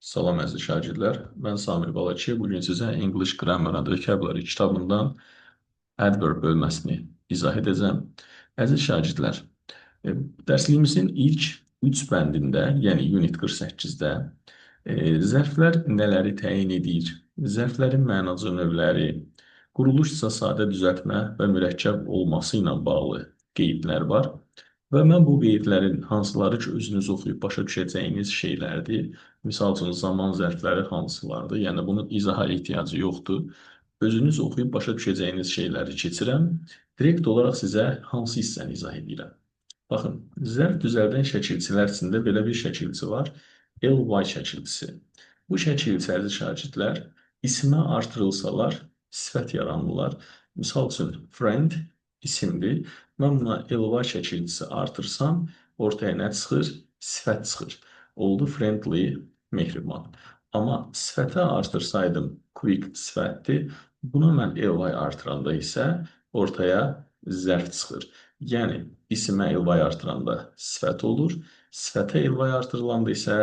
Salam əziz şagirdlər, mən Samir Balaçı. Bugün sizə English Grammar and Vocabulary kitabından adverb bölməsini izah edəcəm. Əziz şagirdlər, dərsliyimizin ilk 3 bəndində, yəni Unit 48-də zərflər nələri təyin edir, zərflərin mənaca növləri, quruluş isə sadə düzəltmə və mürəkkəb olması ilə bağlı qeydlər var. Və mən bu qeydlərin hansıları ki, özünüz oxuyub başa düşəcəyiniz şeylərdir. Misal üçün, zaman zərfləri hansılardır? Yəni, bunun izaha ehtiyacı yoxdur. Özünüz oxuyub başa düşəcəyiniz şeyləri keçirəm. Direkt olaraq sizə hansı hissəni izah edirəm. Baxın, zərf düzəldən şəkilçilər içində belə bir şəkilçi var. LY şəkilçisi. Bu şəkilçi, əziz şagirdlər, isimə artırılsalar sifət yaranırlar. Misal üçün, friend isimdir. Mən buna LY şəkilçisi artırsam, ortaya nə çıxır? Sifət çıxır. Oldu friendly, mehriban. Amma sifətə artırsaydım, quick sifətdir. Buna mən LY artıranda isə ortaya zərf çıxır. Yəni, isimə LY artıranda sifət olur, sifətə LY artırılanda isə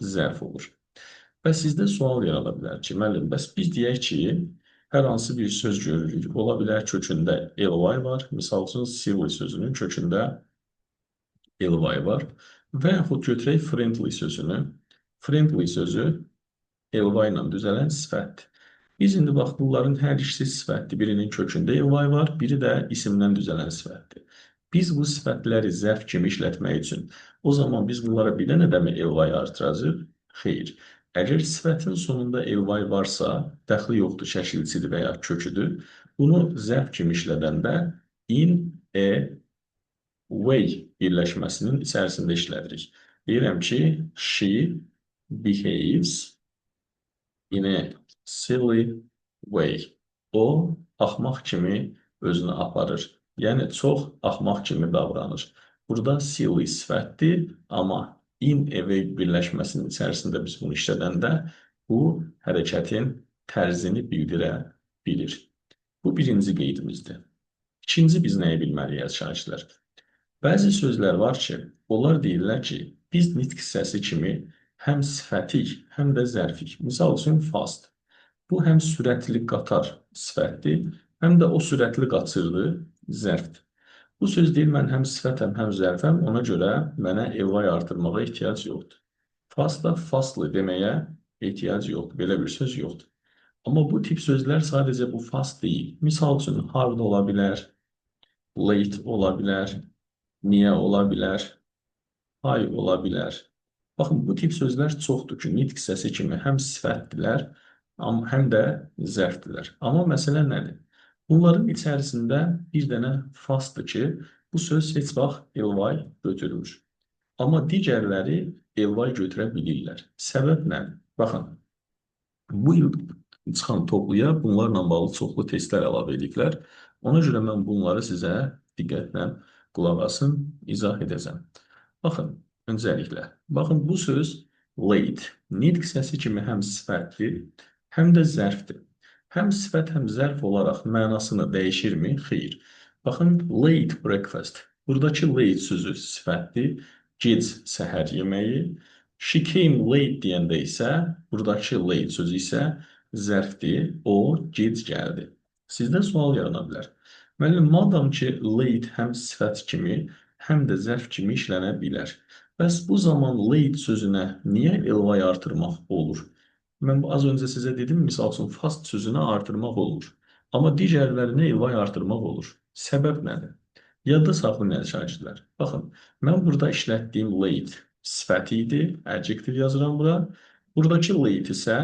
zərf olur. Və sizdə sual yarana bilər ki, müəllim, bəs biz deyək ki, hər hansı bir söz görürük. Ola bilər kökündə LY var. Misal üçün, silly sözünün kökündə LY var. Və yaxud götürək friendly sözünü. Friendly sözü LY ilə düzələn sifətdir. Biz indi bax, bunların hər ikisi sifətdir. Birinin kökündə LY var, biri də isimdən düzələn sifətdir. Biz bu sifətləri zərf kimi işlətmək üçün o zaman biz bunlara bir dənə də mi LY artıracağıq? Xeyr. Əgər sifətin sonunda LY varsa, dəxli yoxdur, şəkilçidir və ya köküdür. Bunu zərf kimi işlədəndə in, a, way birləşməsinin içərisində işlədirik. Deyirəm ki, she behaves in a silly way. O, axmaq kimi özünü aparır. Yəni, çox axmaq kimi davranır. Burada silly sifətdir, amma in a way birləşməsinin içərisində biz bunu işlədəndə bu hərəkətin tərzini bildirə bilir. Bu birinci qeydimizdir. İkinci biz nəyi bilməliyik, şagirdlər? Bəzi sözlər var ki, onlar deyirlər ki, biz nitq hissəsi kimi həm sifətik, həm də zərfik. Misal üçün, fast. Bu həm sürətli qatar sifətdir, həm də o sürətli qaçırdı, zərfdir. Bu söz deyir, mən həm sifətəm, həm zərfəm, ona görə mənə LY artırmağa ehtiyac yoxdur. Fast da fastly deməyə ehtiyac yoxdur, belə bir söz yoxdur. Amma bu tip sözlər sadəcə bu fast deyil. Misal üçün, hard ola bilər, late ola bilər, niyə ola bilər, high ola bilər. Baxın, bu tip sözlər çoxdur ki, nitq hissəsi kimi həm sifətdirlər, həm də zərfdirlər. Amma məsələ nədir? Bunların içərisində bir dənə fastdır ki, bu söz heç vaxt LY götürmür. Amma digərləri LY götürə bilirlər. Səbəb nədir? Baxın, bu il çıxan topluya bunlarla bağlı çoxlu testlər əlavə ediblər. Ona görə mən bunları sizə diqqətlə qulaq asın, izah edəcəm. Baxın, öncəliklə, baxın bu söz late, nitq hissəsi kimi həm sifətdir, həm də zərfdir. Həm sifət, həm zərf olaraq mənasını dəyişirmi? Xeyr. Baxın, late breakfast. Buradakı late sözü sifətdir. Gec səhər yeməyi. She came late deyəndə isə, buradakı late sözü isə zərfdir. O, gec gəldi. Sizdə sual yarana bilər. Müəllim, madam ki, late həm sifət kimi, həm də zərf kimi işlənə bilər. Bəs bu zaman late sözünə niyə LY artırmaq olur? Mən az öncə sizə dedim, misal üçün, fast sözünə artırmaq olmur. Amma digərlərinə LY artırmaq olur. Səbəb nədir? Yadda saxlayın, əziz şagirdlər. Baxın, mən burada işlətdiyim late sifəti idi, adjective yazıram bura. Buradakı late isə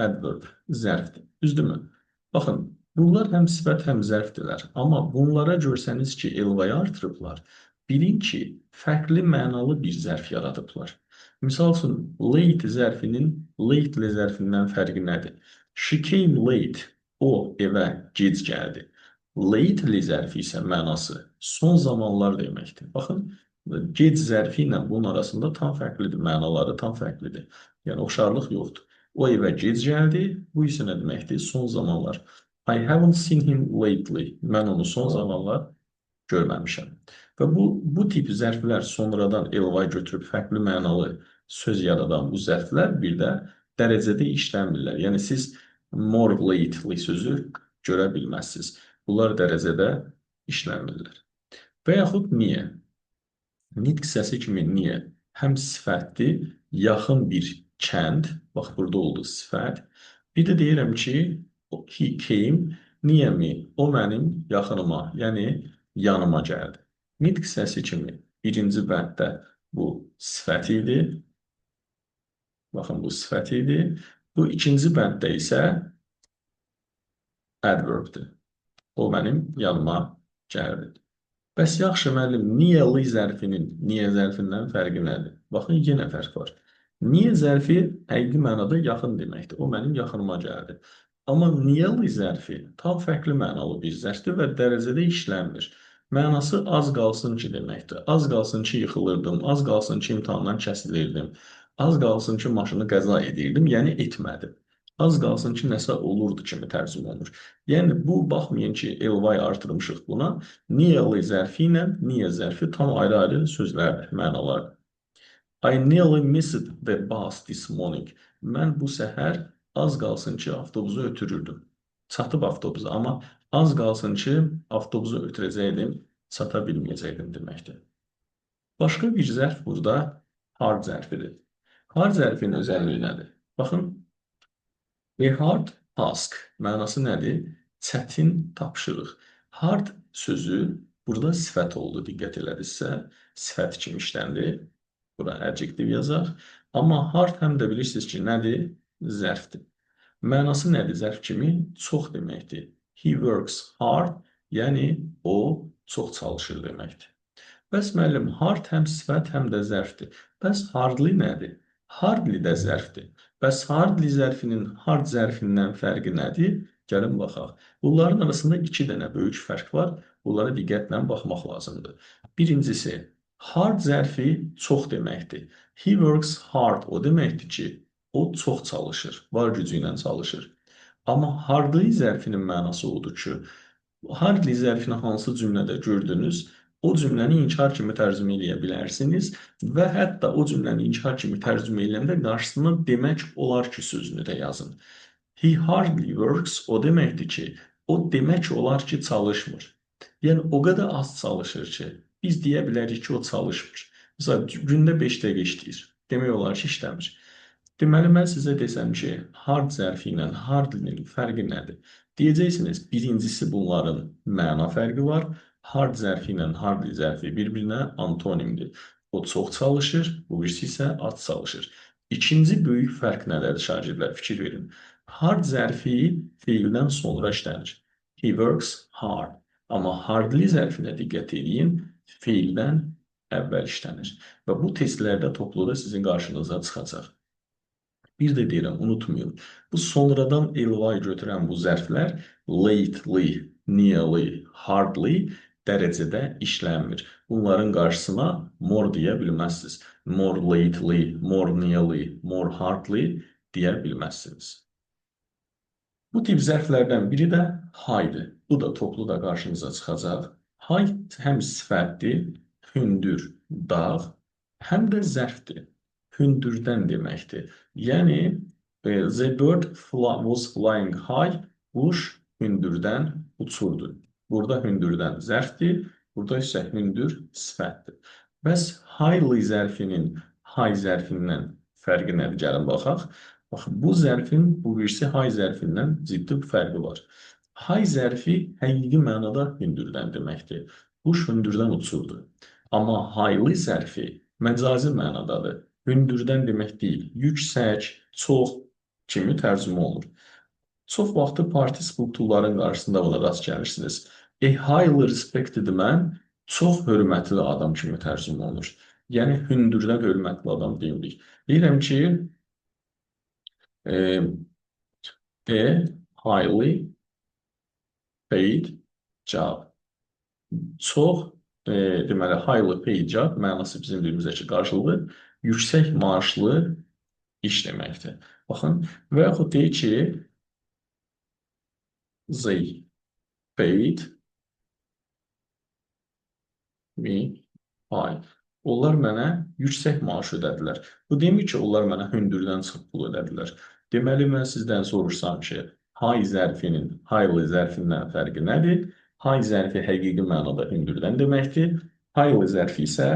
adverb, zərfdir. Düzdürmü? Baxın, bunlar həm sifət, həm zərfdirlər. Amma bunlara görsəniz ki, LY artırıblar, bilin ki, fərqli mənalı bir zərf yaradıblar. Misal üçün, late zərfinin lately zərfindən fərqi nədir? She came late. O, evə gec gəldi. Lately zərfi isə mənası son zamanlar deməkdir. Baxın, gec zərfi ilə bunun arasında tam fərqlidir, mənaları tam fərqlidir. Yəni, oxşarlıq yoxdur. O evə gec gəldi, bu isə nə deməkdir? Son zamanlar. I haven't seen him lately. Mən onu son zamanlar görməmişəm. Və bu tip zərflər sonradan LY götürüb fərqli mənalı Söz yaradan bu zərflər bir də dərəcədə işlənmirlər. Yəni siz more lately sözü görə bilməzsiniz. Bunlar dərəcədə işlənmirlər. Və yaxud niyə? Nitq hissəsi kimi niyə? Həm sifətdir, yaxın bir kənd, bax burada oldu sifət. Bir də deyirəm ki, he came near me, o mənim yaxınıma, yəni yanıma gəldi. Nitq hissəsi kimi birinci bənddə bu sifət idi. Baxın, bu sifət idi. Bu ikinci bənddə isə adverbdir. O mənim yanıma gəldi. Bəs yaxşı müəllim, nearly zərfinin niyə zərfindən fərqi nədir? Baxın, yenə fərq var. Niyə zərfi həqiqi mənada yaxın deməkdir. O mənim yaxınıma gəldi. Amma nearly zərfi tam fərqli mənalı bir zərfdir və dərəcədə işlənmir. Mənası az qalsın ki deməkdir. Az qalsın ki yıxılırdım, az qalsın ki imtahandan kəsilirdim, az qalsın ki maşını qəza edirdim, yəni etmədim. Az qalsın ki nəsə olurdu kimi tərcümə olunur. Yəni bu baxmayın ki ly artırmışıq buna. Nearly zərfi ilə niyə zərfi tam ayrı-ayrı sözlərdir, mənalardır. I nearly missed the bus this morning. Mən bu səhər az qalsın ki avtobusu ötürürdüm. Çatıb avtobusa, amma az qalsın ki avtobusu ötürəcəkdim, çata bilməyəcəkdim deməkdir. Başqa bir zərf burada hard zərfidir. Hard zərfinin özəlliyi nədir? Baxın, a hard task mənası nədir? Çətin tapşırıq. Hard sözü burada sifət oldu, diqqət elədinizsə, sifət kimi işləndi. Bura adjektiv yazaq. Amma hard həm də bilirsiniz ki, nədir? Zərfdir. Mənası nədir zərf kimi? Çox deməkdir. He works hard, yəni o çox çalışır deməkdir. Bəs müəllim, hard həm sifət, həm də zərfdir. Bəs hardly nədir? Hardly də zərfdir. Bəs hardly zərfinin hard zərfindən fərqi nədir? Gəlin baxaq. Bunların arasında iki dənə böyük fərq var. Bunlara diqqətlə baxmaq lazımdır. Birincisi, hard zərfi çox deməkdir. He works hard o deməkdir ki, o çox çalışır, var gücü ilə çalışır. Amma hardly zərfinin mənası odur ki, hardly zərfini hansı cümlədə gördünüz, o cümləni inkar kimi tərcümə eləyə bilərsiniz və hətta o cümləni inkar kimi tərcümə eləyəndə qarşısına demək olar ki sözünü də yazın. He hardly works o deməkdir ki, o demək olar ki çalışmır. Yəni o qədər az çalışır ki, biz deyə bilərik ki, o çalışmır. Məsələn, gündə 5 dəqiqə işləyir. Demək olar ki, işləmir. Deməli, mən sizə desəm ki, hard zərfi ilə hardly-nin fərqi nədir? Deyəcəksiniz, birincisi bunların məna fərqi var. Hard zərfi ilə hardly zərfi bir-birinə antonimdir. O çox çalışır, bu birisi isə az çalışır. İkinci böyük fərq nədədir şagirdlər? Fikir verin. Hard zərfi feildən sonra işlənir. He works hard. Amma hardly zərfinə diqqət edin, feildən əvvəl işlənir. Və bu testlərdə topluda sizin qarşınıza çıxacaq. Bir də deyirəm, unutmayın. Bu sonradan ly götürən bu zərflər lately, nearly, hardly dərəcədə işlənmir. Bunların qarşısına more deyə bilməzsiniz. More lately, more nearly, more hardly deyə bilməzsiniz. Bu tip zərflərdən biri də high'dır. Bu da toplu da qarşınıza çıxacaq. High həm sifətdir, hündür, dağ, həm də zərfdir. Hündürdən deməkdir. Yəni the bird was flying high, quş hündürdən uçurdu. Burada hündürdən zərfdir, burada isə hündür sifətdir. Bəs highly zərfinin high zərfindən fərqi nədir? Gəlin baxaq. Bax, bu zərfin bu birisi high zərfindən ciddi bir fərqi var. High zərfi həqiqi mənada hündürdən deməkdir. Quş hündürdən uçurdu. Amma highly zərfi məcazi mənadadır. Hündürdən demək deyil, yüksək, çox kimi tərcümə olunur. Çox vaxtı participle tool'ların qarşısında buna rast gəlirsiniz. A highly respected man çox hörmətli adam kimi tərcümə olunur. Yəni hündürdən hörmətli adam deyirik. Deyirəm ki, a highly paid job. Çox, deməli, highly paid job mənası bizim dilimizdəki qarşılığı yüksək maaşlı iş deməkdir. Baxın, və yaxud deyir ki, they paid me high. Onlar mənə yüksək maaş ödədilər. Bu demir ki, onlar mənə hündürdən çox pul ödədilər. Deməli, mən sizdən soruşsam ki, high zərfinin highly zərfindən fərqi nədir? High zərfi həqiqi mənada hündürdən deməkdir. Highly zərfi isə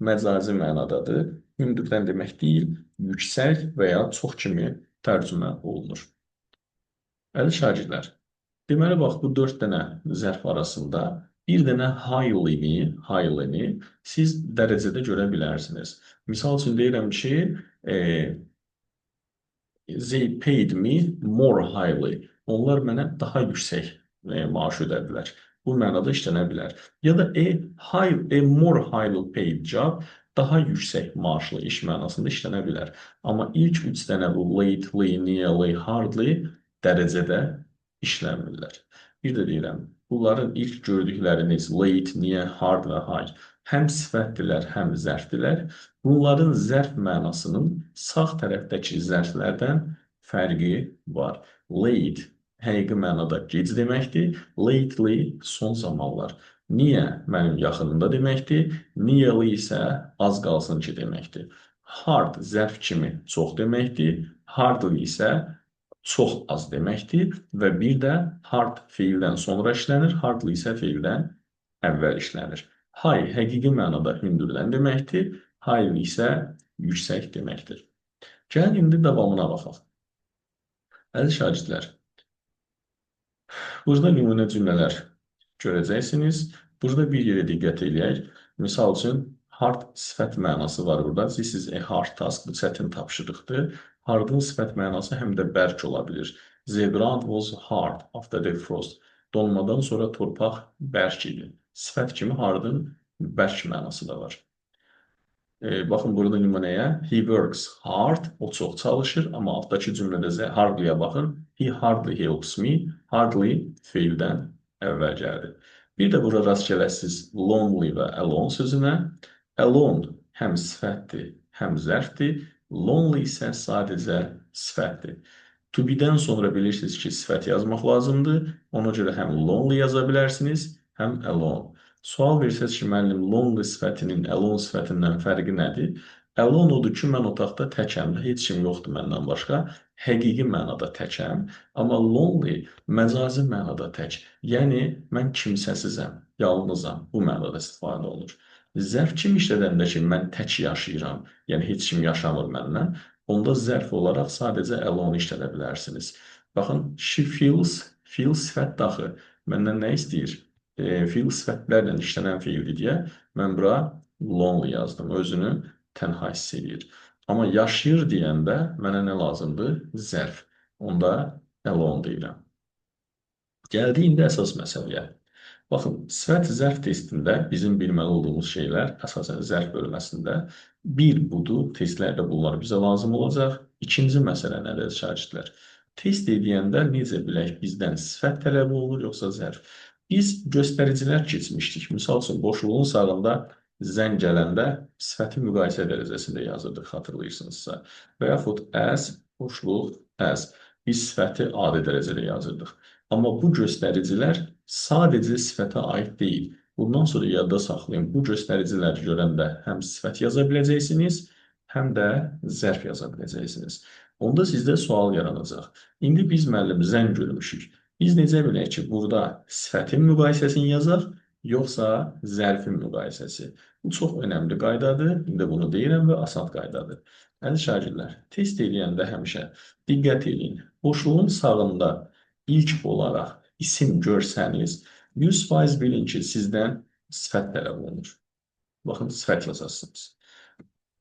məcazi mənadadır. Hündürdən demək deyil, yüksək və ya çox kimi tərcümə olunur. Əziz şagirdlər, deməli, bax, bu 4 dənə zərf arasında bir dənə highly-ni siz dərəcədə görə bilərsiniz. Misal üçün deyirəm ki, they paid me more highly. Onlar mənə daha yüksək maaş ödədilər. Bu mənada işlənə bilər. Ya da a more highly paid job daha yüksək maaşlı iş mənasında işlənə bilər. Amma ilk 3 dənə bu lately, nearly, hardly dərəcədə işlənmirlər. Bir də deyirəm, bunların ilk gördükləriniz late, near, hard və high həm sifətdirlər, həm zərfdirlər. Bunların zərf mənasının sağ tərəfdəki zərflərdən fərqi var. Late həqiqi mənada gec deməkdir. Lately son zamanlar. Near mənim yaxınımda deməkdir. Nearly isə az qalsın ki deməkdir. Hard zərf kimi çox deməkdir. Hardly isə çox az deməkdir və bir də hard feildən sonra işlənir, hardly isə feildən əvvəl işlənir. High həqiqi mənada hündürdən deməkdir, highly isə yüksək deməkdir. Gəlin indi davamına baxaq. Əziz şagirdlər, burada nümunə cümlələr görəcəksiniz. Burada bir yerə diqqət eləyək. Misal üçün, hard sifət mənası var burada. This is a hard task, bu çətin tapşırıqdır. Hardın sifət mənası həm də bərk ola bilir. The ground was hard after the frost. Donmadan sonra torpaq bərk idi. Sifət kimi hardın bərk mənası da var. Baxın burada nümunəyə. He works hard. O çox çalışır. Amma altdakı cümlədə hardly'ya baxın. He hardly helps me. Hardly feildən əvvəl gəldi. Bir də burada rast gələsiniz lonely və alone sözünə. Alone həm sifətdir, həm zərfdir. Lonely isə sadəcə sifətdir. To be-dən sonra bilirsiniz ki, sifət yazmaq lazımdır. Ona görə həm lonely yaza bilərsiniz, həm alone. Sual versəz ki, müəllim, lonely sifətinin alone sifətindən fərqi nədir? Alone odur ki, mən otaqda təkəm, heç kim yoxdur məndən başqa. Həqiqi mənada təkəm. Amma lonely məcazi mənada tək. Yəni, mən kimsəsizəm, yalnızam. Bu mənada istifadə olunur. Zərf kim işlədəndə ki, mən tək yaşayıram, yəni heç kim yaşamır məndən, onda zərf olaraq sadəcə alone işlədə bilərsiniz. Baxın, she feels, feel sifət daxı. Məndən nə istəyir? Feel sifətlərlə işlənən feildir deyə mən bura lonely yazdım. Özünü tənha hiss edir. Amma yaşayır deyəndə mənə nə lazımdır? Zərf. Onda alone deyirəm. Gəldik indi əsas məsələyə. Baxın, sifət zərf testində bizim bilməli olduğumuz şeylər əsasən zərf bölməsində bir budur, testlərdə bunlar bizə lazım olacaq. İkinci məsələ nədir şagirdlər? Test edəndə necə bilək bizdən sifət tələb olunur yoxsa zərf? Biz göstəricilər keçmişdik. Misal üçün, boşluğun sağında zəng gələndə sifəti müqayisə dərəcəsində yazırdıq, xatırlayırsınızsa. Və yaxud as, boşluq, as. Biz sifəti adi dərəcədə yazırdıq. Amma bu göstəricilər sadəcə sifətə aid deyil. Bundan sonra yadda saxlayın. Bu göstəriciləri görəndə həm sifət yaza biləcəksiniz, həm də zərf yaza biləcəksiniz. Onda sizdə sual yaranacaq. İndi biz müəllim zəng görmüşük. Biz necə bilək ki, burada sifətin müqayisəsini yazaq, yoxsa zərfin müqayisəsi? Bu çox önəmli qaydadır. İndi bunu deyirəm və asan qaydadır. Əziz şagirdlər, test eləyəndə həmişə diqqət eləyin. Boşluğun sağında ilk olaraq isim görsəniz, 100% bilin ki, sizdən sifət tələb olunur. Baxın, sifət yazasınız.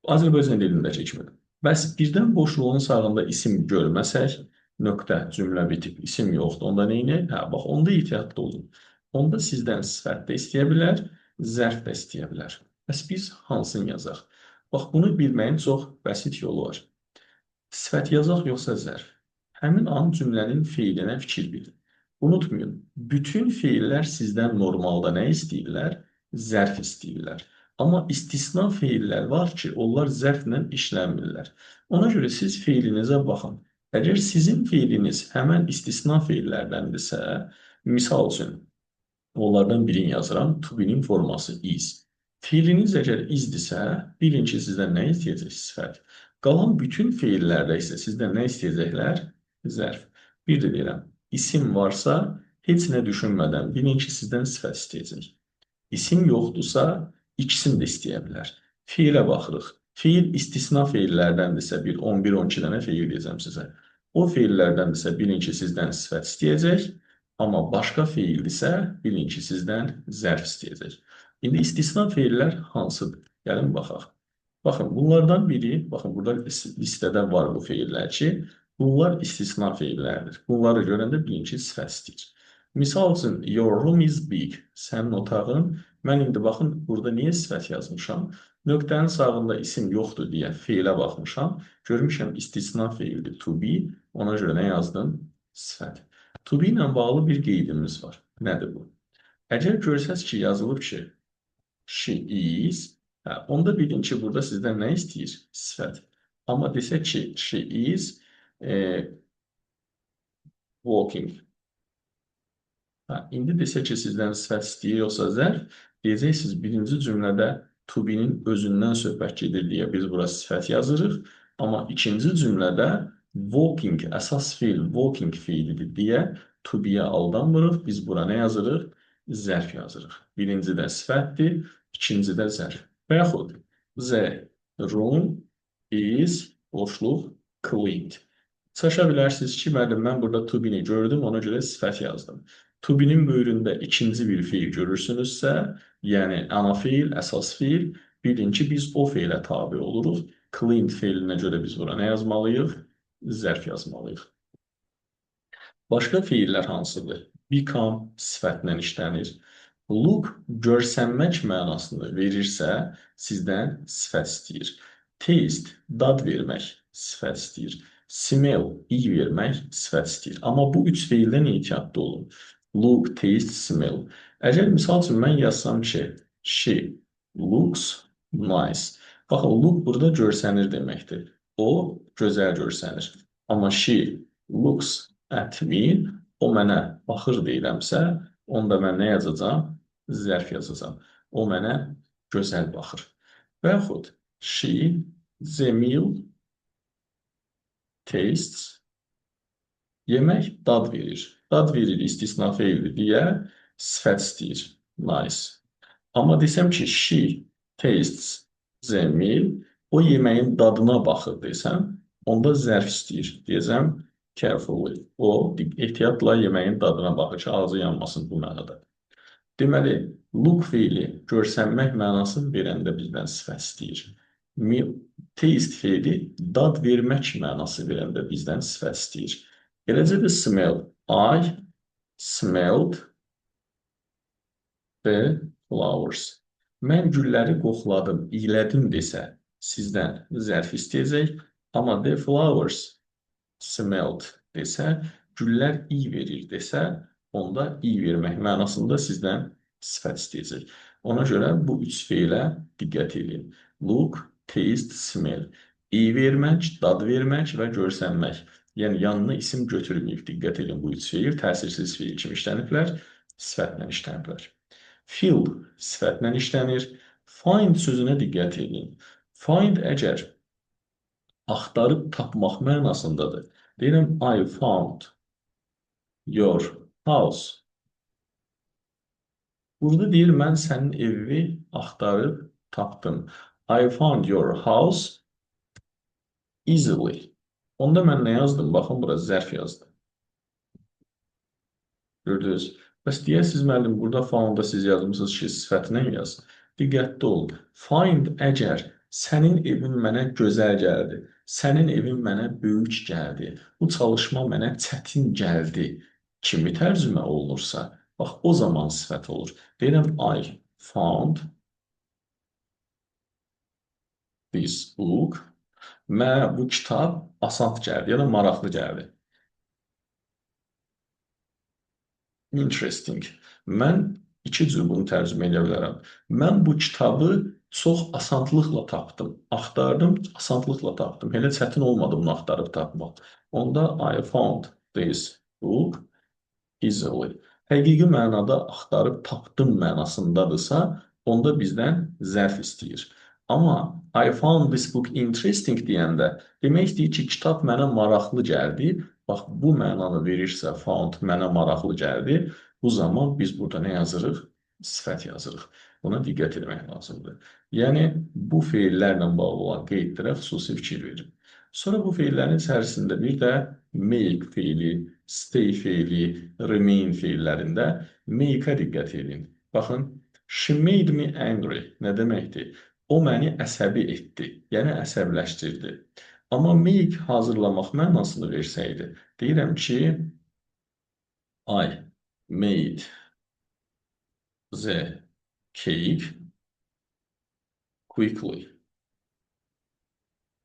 Azərbaycan dilindəki kimi. Bəs birdən boşluğun sağında isim görməsək, nöqtə, cümlə bitib, isim yoxdur. Onda nə edək? Hə, bax, onda ehtiyatlı olun. Onda sizdən sifət də istəyə bilər, zərf də istəyə bilər. Bəs biz hansını yazaq? Bax, bunu bilməyin çox bəsit yolu var. Sifət yazaq yoxsa zərf? Həmin an cümlənin feilinə fikir verin. Unutmayın, bütün fiillər sizdən normalda nə istəyirlər? Zərf istəyirlər. Amma istisna fiillər var ki, onlar zərflə işlənmirlər. Ona görə siz fiilinizə baxın. Əgər sizin fiiliniz həmən istisna fiillərdəndirsə, misal üçün, onlardan birini yazıram, to be-nin forması is. Fiiliniz əgər isdirsə, bilin ki, sizdən nə istəyəcək? Sifət. Qalan bütün fiillərdə isə sizdən nə istəyəcəklər? Zərf. Bir də deyirəm, isim varsa, heç nə düşünmədən bilin ki, sizdən sifət istəyəcək. İsim yoxdursa, ikisini də istəyə bilər. Fiilə baxırıq. Fiil istisna feillərdəndirsə, bir 11-12 dənə feil deyəcəm sizə. O feillərdəndirsə, bilin ki, sizdən sifət istəyəcək. Amma başqa feildirsə, bilin ki, sizdən zərf istəyəcək. İndi istisna feillər hansıdır? Gəlin baxaq. Baxın, bunlardan biri, baxın, burada listədə var bu feillər ki, bunlar istisna feillərdir. Bunları görəndə bilin ki, sifət istəyir. Misal üçün, your room is big. Sənin otağın. Mən indi baxın, burada niyə sifət yazmışam? Nöqtənin sağında isim yoxdur deyə feilə baxmışam. Görmüşəm istisna feildir to be. Ona görə nə yazdım? Sifət. To be ilə bağlı bir qeydimiz var. Nədir bu? Əgər görsəz ki, yazılıb ki, she is, hə, onda bilin ki, burada sizdən nə istəyir? Sifət. Amma desək ki, she is walking. Hə, indi desək ki, sizdən sifət istəyir yoxsa zərf, deyəcəksiniz birinci cümlədə to be-nin özündən söhbət gedir deyə biz bura sifət yazırıq. Amma ikinci cümlədə walking, əsas feil walking feilidir deyə to be-yə aldanmırıq. Biz bura nə yazırıq? Zərf yazırıq. Birinci də sifətdir, ikinci də zərf. Və yaxud the room is boşluq cleaned. Çaşa bilərsiniz ki, müəllim, mən burada to be-ni gördüm, ona görə sifət yazdım. To be-nin böyründə ikinci bir feil görürsünüzsə, yəni ana feil, əsas feil, bilin ki, biz o feilə tabi oluruq. Cleaned feilinə görə biz bura nə yazmalıyıq? Zərf yazmalıyıq. Başqa feillər hansıdır? Become sifətlə işlənir. Look görsənmək mənasını verirsə, sizdən sifət istəyir. Taste, dad vermək sifət istəyir. Smell, iyi vermək sifət istəyir. Amma bu üç feildən ehtiyatlı olun. Look, taste, smell. Əgər misal üçün mən yazsam ki, she looks nice. Baxın, look burada görsənir deməkdir. O gözəl görsənir. Amma she looks at me, o mənə baxır deyirəmsə, onda mən nə yazacağam? Zərf yazacağam. O mənə gözəl baxır. Və yaxud she, the meal tastes, yemək dad verir. Dad verir istisna feildir deyə sifət istəyir. Nice. Amma desəm ki, she tastes the meal, o yeməyin dadına baxır desəm, onda zərf istəyir. Deyəcəm carefully. O ehtiyatla yeməyin dadına baxır ki, ağzı yanmasın bu mənada. Deməli, look feili görsənmək mənasını verəndə bizdən sifət istəyir. Taste feili dad vermək mənası verəndə bizdən sifət istəyir. Eləcə də smell. I smelled the flowers. Mən gülləri qoxladım, iylədim desə, sizdən zərf istəyəcək. Amma the flowers smelled desə, güllər iyi verir desə, onda iyi vermək mənasında sizdən sifət istəyəcək. Ona görə bu üç feilə diqqət edin. Look, taste, smell. İyi vermək, dad vermək və görsənmək. Yəni yanına isim götürməyib. Diqqət edin, bu üç feil təsirsiz feil kimi işləniblər, sifətlə işləniblər. Feel sifətlə işlənir. Find sözünə diqqət edin. Find əgər axtarıb tapmaq mənasındadır. Deyirəm, I found your house. Burada deyir, mən sənin evi axtarıb tapdım. I found your house easily. Onda mən nə yazdım? Baxın, bura zərf yazdım. Gördünüz? Bəs deyəsiniz, müəllim, burada found'a siz yazmısınız ki, sifətinə yaz. Diqqətli olun. Find əgər sənin evin mənə gözəl gəldi, sənin evin mənə böyük gəldi, bu çalışma mənə çətin gəldi kimi tərcümə olunursa, bax, o zaman sifət olur. Deyirəm, I found this book. Mənə bu kitab asan gəldi ya da maraqlı gəldi. Interesting. Mən iki cür bunu tərcümə edə bilərəm. Mən bu kitabı çox asanlıqla tapdım. Axtardım, asanlıqla tapdım. Elə çətin olmadı bunu axtarıb tapmaq. Onda I found this book easily. Həqiqi mənada axtarıb tapdım mənasındadırsa, Onda bizdən zərf istəyir. Amma I found this book interesting deyəndə demək istəyir ki, kitab mənə maraqlı gəldi. Bax, bu mənanı verirsə found mənə maraqlı gəldi. Bu zaman biz burada nə yazırıq? Sifət yazırıq. Buna diqqət etmək lazımdır. Yəni, bu feillərlə bağlı olan qeydlərə xüsusi fikir verin. Sonra bu feillərin içərisində bir də make feili, stay feili, remain feillərində make-ə diqqət edin. Baxın, she made me angry nə deməkdir? O məni əsəbi etdi, yəni əsəbləşdirdi. Amma make hazırlamaq mənasını versəydi, deyirəm ki, I made the cake quickly.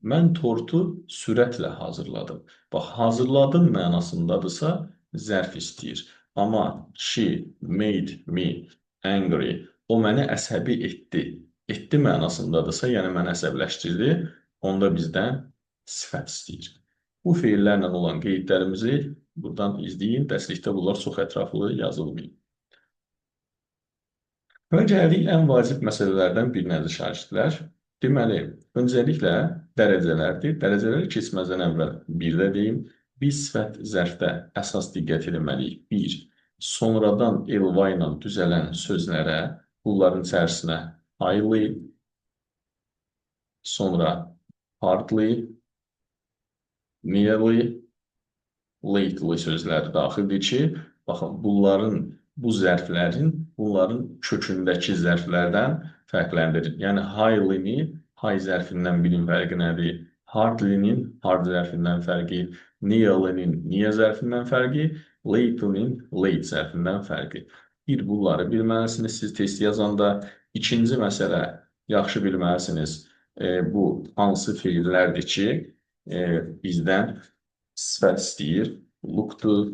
Mən tortu sürətlə hazırladım. Bax, hazırladım mənasındadırsa, zərf istəyir. Amma she made me angry. O məni əsəbi etdi. Etdi mənasındadırsa, yəni məni əsəbləşdirdi, onda bizdən sifət istəyir. Bu feillərlə olan qeydlərimizi buradan izləyin. Dərslikdə bunlar çox ətraflı yazılmayıb. Və gəldik ən vacib məsələlərdən birinə, əziz şagirdlər. Deməli, öncəliklə dərəcələrdir. Dərəcələri keçməzdən əvvəl bir də deyim, biz sifət zərfdə əsas diqqət etməliyik. Bir, sonradan ly ilə düzələn sözlərə, bunların içərisinə highly, sonra hardly, nearly, lately sözləri daxildir ki, baxın, bunların, bu zərflərin, bunların kökündəki zərflərdən fərqləndirir. Yəni, highly-ni high zərfindən bilin fərqi nədir? Hardly-nin hard zərfindən fərqi, nearly-nin near zərfindən fərqi, lately-nin late zərfindən fərqi. Bir, bunları bilməlisiniz siz test yazanda. İkinci məsələ, yaxşı bilməlisiniz, bu hansı feillərdir ki, bizdən sifət istəyir. Look-dur,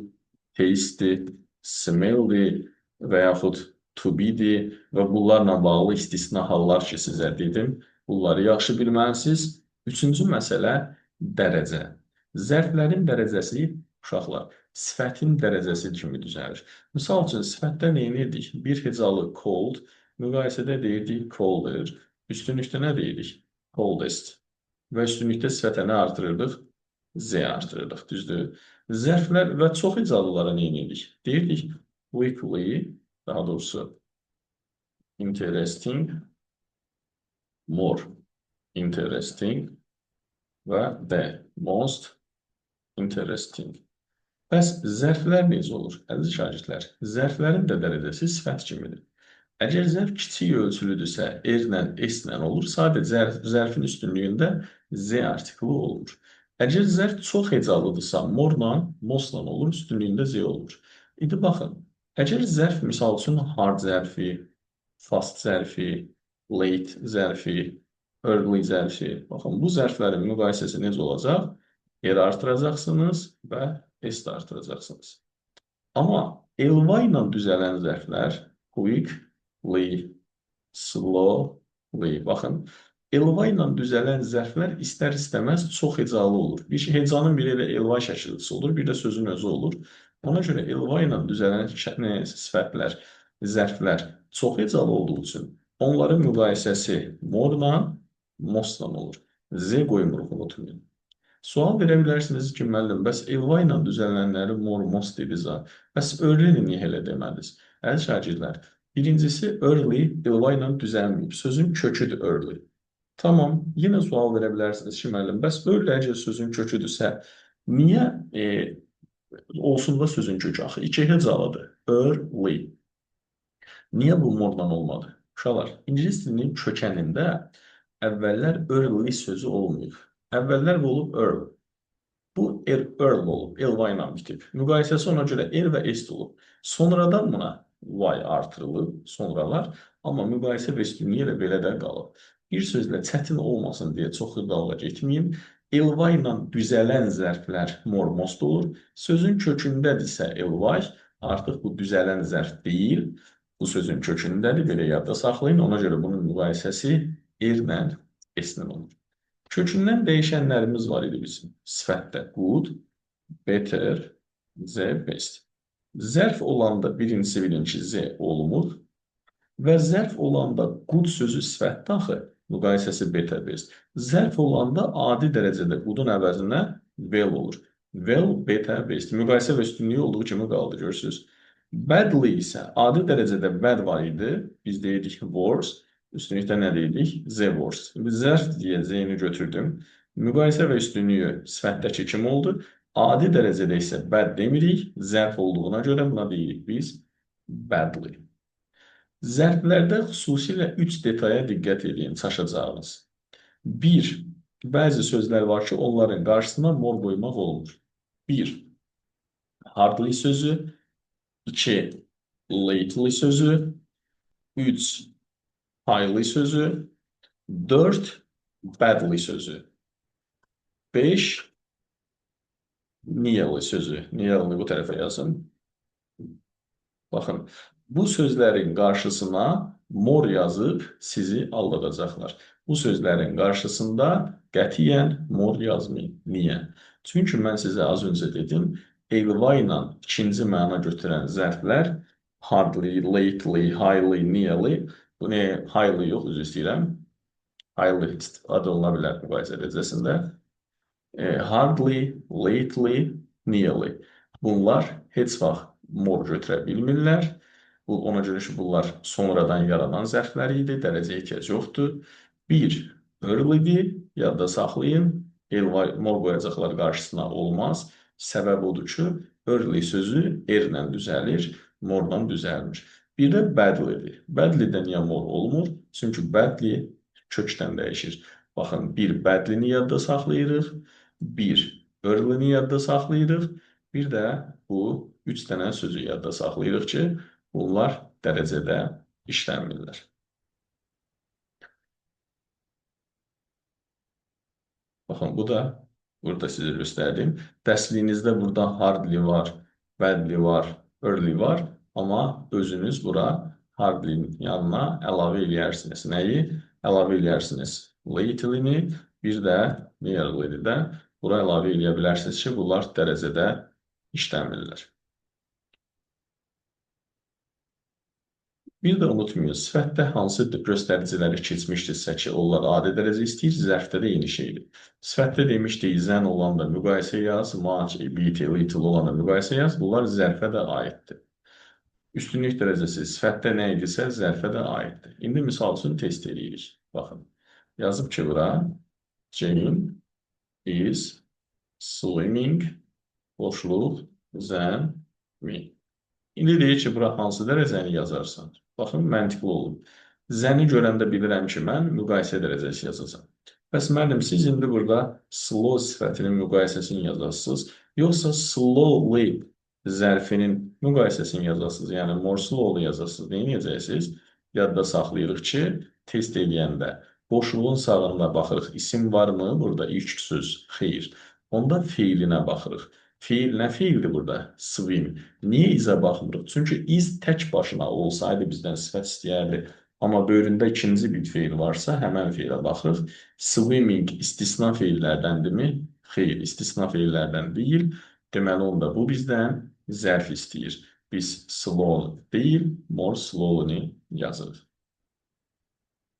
taste-dir, smell-dir və yaxud to be-dir və bunlarla bağlı istisna hallar ki, sizə dedim. Bunları yaxşı bilməlisiniz. Üçüncü məsələ dərəcə. Zərflərin dərəcəsi, uşaqlar, sifətin dərəcəsi kimi düzəlir. Misal üçün, sifətdə nə edirdik? Bir hecalı cold, müqayisədə deyirdik colder. Üstünlükdə nə deyirik? Coldest. Və üstünlükdə sifətə nə artırırdıq? Z artırırdıq, düzdür? Zərflər və çox hecalılara nə edirdik? Deyirdik quickly, daha doğrusu interesting, more interesting və the most interesting. Bəs zərflər necə olur? Əziz şagirdlər, zərflərin də dərəcəsi sifət kimidir. Əgər zərf kiçik ölçülüdürsə, R-lə, S-lə olur. Sadəcə zərfin üstünlüyündə Z artiklı olmur. Əgər zərf çox hecalıdırsa, more-la, most-la olur, üstünlüyündə Z olmur. İndi baxın, əgər zərf misal üçün hard zərfi, fast zərfi, late zərfi, early zərfi, baxın, bu zərflərin müqayisəsi necə olacaq? R artıracaqsınız və S də artıracaqsınız. Amma ly ilə düzələn zərflər quickly, slowly, baxın, ly ilə düzələn zərflər istər-istəməz çox hecalı olur. Bir şey, hecanın biri elə ly şəkilçisi olur, bir də sözün özü olur. Ona görə ly ilə düzələn sifətlər, zərflər çox hecalı olduğu üçün onların müqayisəsi more-la, most-la olur. Z qoymuruq, unutmayın. Sual verə bilərsiniz ki, müəllim, bəs ly ilə düzələnləri more, most dediniz ha. Bəs early-ni niyə elə demədiniz? Əziz şagirdlər, birincisi early ly ilə düzəlməyib. Sözün köküdür early. Tamam, yenə sual verə bilərsiniz ki, müəllim, bəs early əgər sözün köküdürsə, niyə olsun da sözün kökü? Axı, iki hecalıdır. Early. Niyə bu more-la olmadı? Uşaqlar, ingilis dilinin kökənində əvvəllər early sözü olmayıb. Əvvəllər bu olub earl. Bu earl olub, ly ilə bitib. Müqayisəsi ona görə R və S olub. Sonradan buna y artırılıb, sonralar. Amma müqayisə və üstünlüyü elə belə də qalıb. Bir sözlə çətin olmasın deyə çox dalğa getməyim. Ly ilə düzələn zərflər more, most olur. Sözün kökündədirsə ly, artıq bu düzələn zərf deyil. Bu sözün kökündədir, belə yadda saxlayın. Ona görə bunun müqayisəsi R ilə S-ilə olur. Kökündən dəyişənlərimiz var idi bizim. Sifətdə good, better, the best. Zərf olanda birincisi bilin ki, Z olmur. Və zərf olanda good sözü sifətdir axı, müqayisəsi better best. Zərf olanda adi dərəcədə good'un əvəzinə well olur. Well, better, best. Müqayisə və üstünlüyü olduğu kimi qaldı, görürsünüz. Badly isə adi dərəcədə bad var idi. Biz deyirdik worse. Üstünlükdə nə deyirik? The worst. İndi zərf deyə Z-ni götürdüm. Müqayisə və üstünlüyü sifətdəki kimi oldu. Adi dərəcədə isə bad demirik. Zərf olduğuna görə buna deyirik biz badly. Zərflərdə xüsusilə 3 detaya diqqət edin, çaşacağınız. 1. Bəzi sözlər var ki, onların qarşısına more qoymaq olmur. 1. Hardly sözü. 2. Lately sözü. 3. Highly sözü. 4. Badly sözü. 5. Nearly sözü. Nearly bu tərəfə yazın. Baxın, bu sözlərin qarşısına more yazıb sizi aldatacaqlar. Bu sözlərin qarşısında qətiyyən more yazmayın. Niyə? Çünki mən sizə az öncə dedim, ly ilə ikinci məna götürən zərflər hardly, lately, highly, nearly, bu ne? Highly yox, üzr istəyirəm. Highly istifadə oluna bilər müqayisə dərəcəsində. Hardly, lately, nearly. Bunlar heç vaxt more götürə bilmirlər. Bu, ona görə ki, bunlar sonradan yaranan zərflər idi, dərəcə ehtiyac yoxdur. Bir, early-dir, yadda saxlayın. Ly, more qoyacaqlar qarşısına olmaz. Səbəb odur ki, early sözü er-lə düzəlir, more-dan düzəlmir. Bir də badly-dir. Badly-də niyə more olmur? Çünki badly kökdən dəyişir. Baxın, bir badly-ni yadda saxlayırıq, bir early-ni yadda saxlayırıq, bir də bu üç dənə sözü yadda saxlayırıq ki, bunlar dərəcədə işlənmirlər. Baxın, bu da burada sizə göstərdim. Dərsliyinizdə burada hardly var, badly var, early var. Amma özünüz bura hardly-nin yanına əlavə eləyərsiniz. Nəyi? Əlavə eləyərsiniz lately-ni, bir də nearly-ni də bura əlavə eləyə bilərsiniz ki, bunlar dərəcədə işlənmirlər. Bir də unutmayın, sifətdə hansı göstəriciləri keçmişdirsə ki, onlar adi dərəcə istəyir, zərfdə də eyni şeydir. Sifətdə demişdik, than olanda müqayisə yaz, much, a bit, a little olanda müqayisə yaz, bunlar zərfə də aiddir. Üstünlük dərəcəsi sifətdə nə idisə, zərfə də aiddir. İndi misal üçün test edirik. Baxın, yazıb ki, bura Jane is swimming boşluq than me. İndi deyir ki, bura hansı dərəcəni yazarsan? Baxın, məntiqli olub. Zəni görəndə bilirəm ki, mən müqayisə dərəcəsi yazacağam. Bəs müəllim, siz indi burada slow sifətinin müqayisəsini yazarsınız, yoxsa slowly zərfinin müqayisəsini yazarsınız, yəni more slowly yazarsınız. Nə edəcəksiniz? Yadda saxlayırıq ki, test eləyəndə boşluğun sağında baxırıq, isim varmı? Burada ilk söz xeyir. Onda feilinə baxırıq. Feil nə feildir burada? Swim. Niyə is-ə baxmırıq? Çünki is tək başına olsaydı bizdən sifət istəyərdi. Amma böyründə ikinci bir feil varsa, həmən feilə baxırıq. Swimming istisna feillərdəndirmi? Xeyr, istisna feillərdən deyil. Deməli, onda bu bizdən zərf istəyir. Biz slow deyil, more slowly yazırıq.